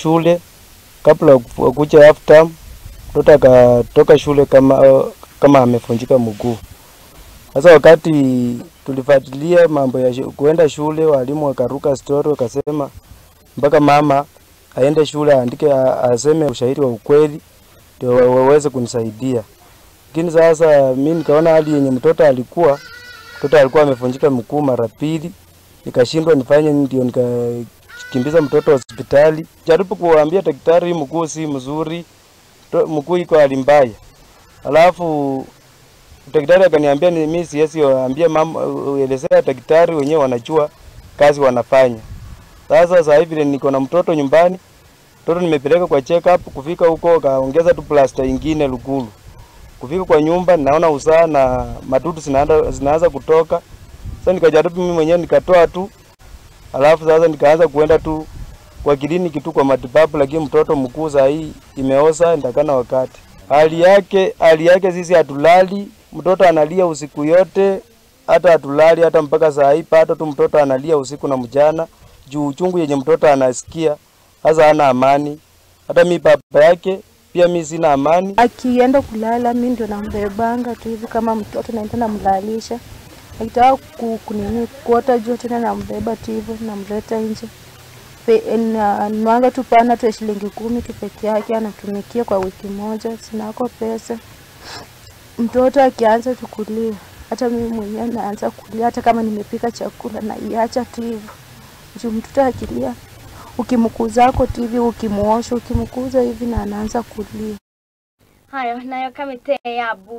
Shule kabla kuja half term, mtoto akatoka shule kama amefunjika mguu. Sasa wakati tulifuatilia mambo ya kuenda shule, walimu wakaruka story wakasema mpaka mama aende shule aandike aseme ushahidi wa ukweli ndio waweze kunisaidia. Lakini sasa mimi nikaona hali yenye mtoto alikuwa amefunjika mguu mara pili, nikashindwa nifanye, ndio nikakimbiza mtoto hospitali. Jaribu kuambia daktari mguu si mzuri, mguu iko hali mbaya. Alafu daktari akaniambia ni mimi siwezi ambia mama, elezea daktari wenyewe wanajua kazi wanafanya. Sasa hivi niko na mtoto nyumbani, mtoto nimepeleka kwa check up, kufika huko kaongeza tu plaster nyingine Lugulu. Kufika kwa nyumba naona usaha na madudu zinaanza kutoka. Sasa nikajaribu mimi mwenyewe nikatoa tu. Alafu sasa nikaanza kuenda tu kwa kliniki tu kwa matibabu, lakini mtoto mkuu saa hii imeoza ndakana wakati. Hali yake sisi hatulali, mtoto analia usiku yote, hata hatulali hata mpaka saa hii pato tu mtoto analia usiku na mchana. Juu uchungu yenye mtoto anasikia, hasa hana amani. Hata mimi baba yake pia mimi sina amani. Akienda kulala mimi ndio nambebanga tu hivi kama mtoto, naenda namlalisha. Akitaka kunini kuota jua tena nambeba tu hivi namleta nje. Nwanga tu pana tu shilingi 10 tu peke yake anatumikia kwa wiki moja, sinako pesa. Mtoto akianza tu kulia, hata mimi mwenyewe naanza kulia, hata kama nimepika chakula na iacha tu hivyo. Juu mtoto akilia, ukimkuza kwa TV, ukimuosha, ukimkuza hivi na anaanza kulia. Hayo nayo kamite ya bu